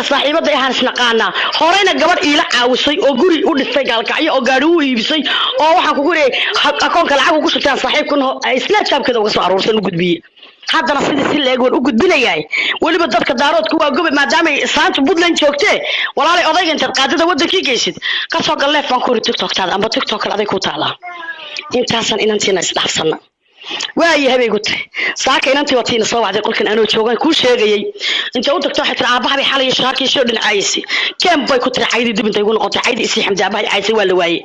Saaxiibada ahaan isnaqaanaa, horeyna gabadh iila caawisay oo guri u dhistay Gaalkacyo oo gaadhi u iibisay oo waxaan kugu leeyahay akoonka lacag ugu shubtaan saaxiibkan Snapchatkeeda uga soo aruursan u gudbiyey. Haddana sidii si leeg waan u gudbinayaa. Weliba dadka Daaroodka waa gobe, maadaamay islaanta Puntland joogtee. Walaalay, odayga intaad qaadada wadankii geysid, kasoo gal live baan ku iri TikToktaada amba TikTok kale aday ku taalaa. Intaasan inantiina isdhaafsana waayahay bay igu tiri. Saaka inantii watiina soo wacday qolkan anoo joogan kuu sheegayay. Intay u tagto waxay tiri aabbaha bay xalay shaarkii shoo dhinacaysay keen bay ku tiri. Caydii dib intay igu noqotay, caydii isii Xamdi aabbahay caysay waa la waayey.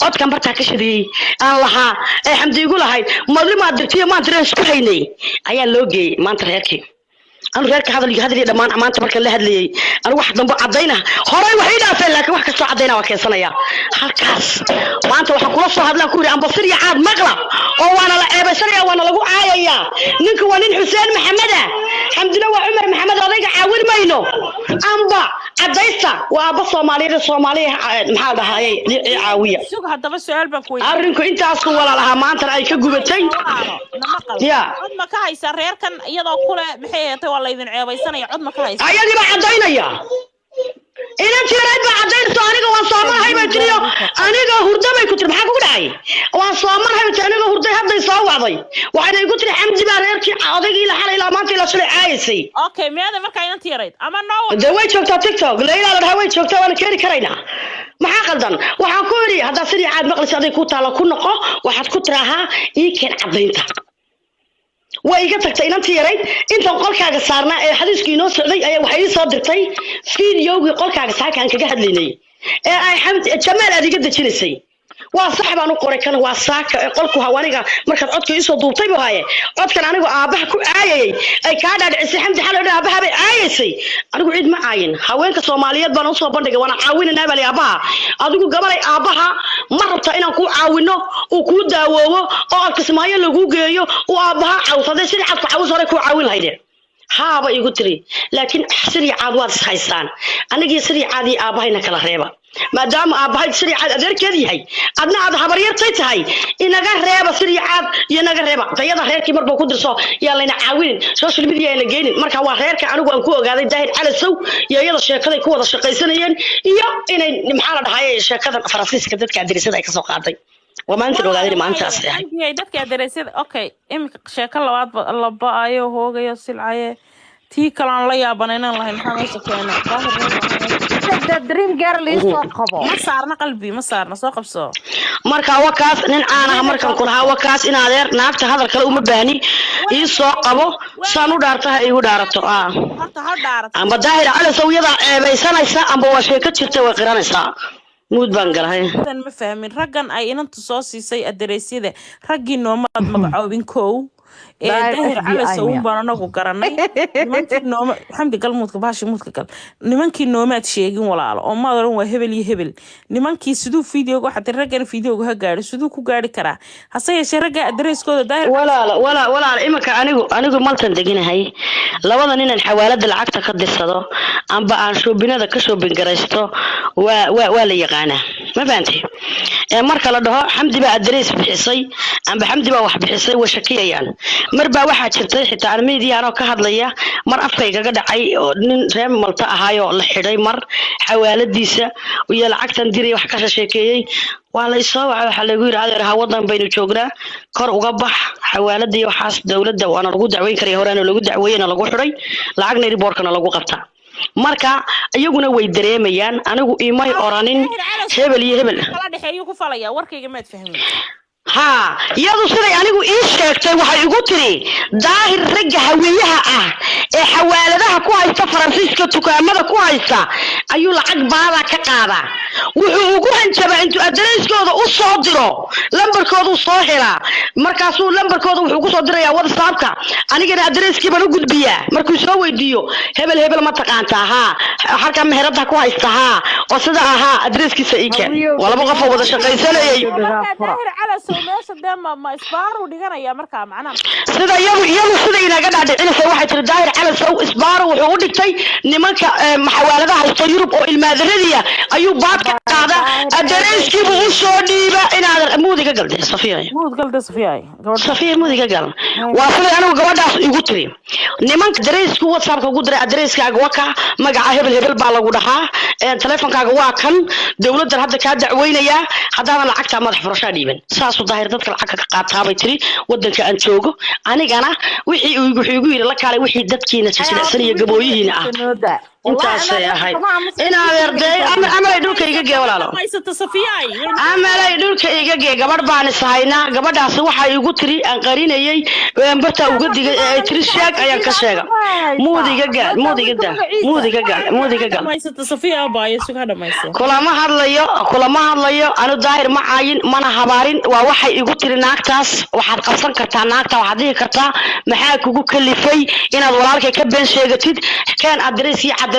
Codkan bartaa ka shidiyey aan lahaa ee Xamdi igu lahayd madlimaad dirtiyo maanta reen isku haynay ayaa loo geeyey maanta reerkii. Anu reerka hadal iyo hadal iyo dhammaan maanta markaan la hadlayay, anigu wax dambo caddayna horay wax ii dhaafeen, laakiin wax kastoo caddayna waa keensanaya. Halkaas maanta waxaan kula soo hadlaan ku yidhi ambasir iyo caad maqla oo waana la ceebaysanaya, waana lagu caayayaa. Ninka waa nin Xuseen Maxameda, Xamdina waa Cumar Maxamed. Odayga caawin mayno amba caddaysta, waa aabba Soomaaliyeed, Soomaaliya maxaa dhahayay caawiya. Sug, haddaba su-aal baan ku weydiin. Arrinku intaasu walaal ahaa, maantana ay ka gubatay. Nama qal Ya. Cod ma ka haysaa reerkan iyadoo kule maxay ahaatay waa laydin ceebaysanaya? Cod ma ka haysaa? Ayadii baa caddaynaya, inantii reer baa caddaynayso. Aniga waan soomanahay bay tiriyo, aniga hurdo bay ku tiri. Maxaa kugu dhacay? Waan soomanahay bay tiri, aniga hurday hadday soo wacday. Waxayna igu tiri Xamdi baa reerkii odaygii la xalay ilaa maanta ilaa shalay caayaysay. Okay, meeda markaa inantii yarayd ama noo Dee way joogtaa TikTok, Layla la dhahaa, way joogtaa, waana keeni karaynaa. Maxaa qaldan? Waxaan ku idhi haddaad sidii caad maqlaysa aday ku taalla ku noqo, waxaad ku tiraahaa ii keen caddaynta. Way iga tagtay inantii yarayd. Intan qolkaaga saarnaa ee xadiisku inoo socday ayaa waxay ii soo dirtay fideogii qolkaaga saaka aan kaga hadlaynay ee ay Jamaal aad iga dejinaysay. Waa sax baan u qoray, kan waa saaka ee qolku hawaniga markaad codka iisoo duubtay buu haaye. Codkan anigu aabbaha ku caayayay ay kaa dhaadhicisay Xamdi xalay dhan aabbaha bay caayaysay. Anigu cid ma caayin, haweenka Soomaaliyeed baan usoo bandhigay, waana caawinanaa baa li aabbaha. Adigu gabalay aabbaha ma rabtaa inaan kuu caawino, uu kuu daawoobo oo aad Kismaayo laguu geeyo, uu aabbaha caawis? Haddee sidii cadku caawis hore kuu caawin lahayde haaba igu tiri. Laakiin sidii caad waad is haystaan, anigii sidii caadii aabbahayna kala reeba, maadaama aabbahay sidii caad adeerkeed yahay, adna aad habaryartay tahay. Inaga reeba sidii caad iyo naga reeba dayada reerkii marba ku dirso, yaa layna caawinin, social media ayna geynin. Marka waa reerka anigu aan ku ogaaday Daahir Calasow iyo iyada sheekaday ku wada shaqaysanayeen iyo inay maxaa la dhahay sheekadan Faransiiska dadka aderisada ay kasoo qaaday. Waa maalintan ogaaday maalintaas ahay. Xamdiye, dadka aderesyada. Okay, iminka sheeko labaad la ba-ayo hoogayo silcaye tii kalaan la yaaban inaan lahayn maxaa meesha keenay Daahir? The Dream Girl ii soo qabo. Ma saarna qalbi, ma saarna, soo qabso. Marka wakaas nin caanaha markaan ku lahaa wakaas in adeer naagta hadal kale uma baahni, ii soo qabo saan u dhaarta ha iigu dhaarato ah. Horta ha dhaarato. Amba Daahir Calasow iyadaa ceebaysanaysa amba waa sheeko jirta, way qiranaysaa. Muud baan galahay. Dan ma fahmin raggan ay inantu soo siisay aderesyada. Raggii noomaad magacoobin kow ee Daahir Daahir FBI Calasow miya? Baan anagu garanay nimankii nooma. Xamdi, gal muudka, bahashi muudka gal. Nimankii noomaad sheegin walaalo, oo maad oran waa hebel iyo hebel. Nimankii siduu videoga waxaa tiri raggan videoga ha gaadho, siduu ku gaari karaa? Hase yeeshee ragga adareyskooda Daahir Walaala, walaal, iminka anigu Maltan deganahay. Labada ninaan xawaalada lacagta ka dirsado amba aan shoppingada ka shopping garaysto waa la yaqaanaa, ma fahantay? Ee marka la dhaho Xamdi baa adrees bixisay amba Xamdi baa wax bixisay, way shakiyayaan. Mar baa waxaa jirtay xitaa aan media anoo ka hadlaya mar afkaygaga dhacay oo nin reer Malta ahaayoo la xidhay mar xawaaladiisa iyo lacagtan diray wax ka sheekeeyey. Waa la isoo wacay, waxaa lagu yidhi adeer ha wadan baynu joognaa, kor uga bax xawaalada iyo waxaas dowladda, waana lagu dacweyn karaya, horaana lagu dacweeyena lagu xidhay, lacagna riboorkana lagu qabtaa. Marka iyaguna way dareemayaan. Anigu imay oranin hebel iyo hebel. Kala dhexeeyuu ku falaya, warkayga maad fahmin. Haa, iyadu siday anigu ii sheegtay waxay igu tiri Daahir ragga hawiyaha ah ee xawaaladaha ku haysta Faransiiska, dukaamada ku haysta ayuu lacag baadaa ka qaadaa. Wuxuu ugu hanjabaa intuu adareyskooda u soo diro, lambarkooduu soo helaa, markaasuu lambarkooda wuxuu kusoo dirayaa WhatsAppka. Anigana adareyskii baan u gudbiyaa. Markuu soo weydiiyo hebel hebel ma taqaantaa? Haa. Halkaa meherada ku haysta? Haa. Oo sida ahaa adareyskiisa ii keen. Waa laba qof oo wada shaqaysanayay. Markaa Daahir Calasow meesha dee ma isbaaruu dhiganaya markaa macnaha? Sida iyadu sida inaga dhaadhicinaysa, waxay tiri Daahir Calasow isbaaro wuxuu u dhigtay nimanka xawaaladaha haysto Yurub oo ilmaadaradiya ayuu baad ka qaadaa. Adareyskiibu u soo dhiiba inaadan muudiga galde, Safiya. Muud galde, Safiyaay, gabadha. Safiya, muudiga gal. Waa siday anigu gabadhaas igu tiri. Nimanka dareysku WhatsAppka ugu diray, adareyskaaga waa ka, magaca hebel hebel baa lagu dhahaa, teleefonkaaga waa kan, dowladdan hadda kaa dacweynayaa haddaadan lacagtaa madax furashaa dhiiban. Saasuu Daahir dadka lacagka ka qaataabay tiri wadanka aan joogo. Anigana wixii uu wuxuu igu yidhi la kaalay wixii dadkiina jilicsan iyo gabooyihiina ah. Intaasay ahayd in adeerdee. Amalay, dhulka iga gee, walaalo. Haysata, Safiyaay. Amalay, dhulka iga gee. Gabadh baan is haynaa. Gabadhaasi waxay igu tiri aan qarinayay, bartaa uga digay ee ay tiri sheeg ayaan ka sheega. Muud iga gaal, muud iga daa, muud iga gaal, muud iga gaal. Dhamaysata, Safiya abaayo, suga dhamayso. Kulama hadlayo, kulama hadlayo. Anu Daahir ma caayin mana habaarin. Waa waxay igu tiri naagtaas. Waxaad qabsan kartaa naagta, waxaad dhihi kartaa: maxaa kugu kalifay inaad walaalkay ka been sheegatid? Keen adres iyo cadeymada.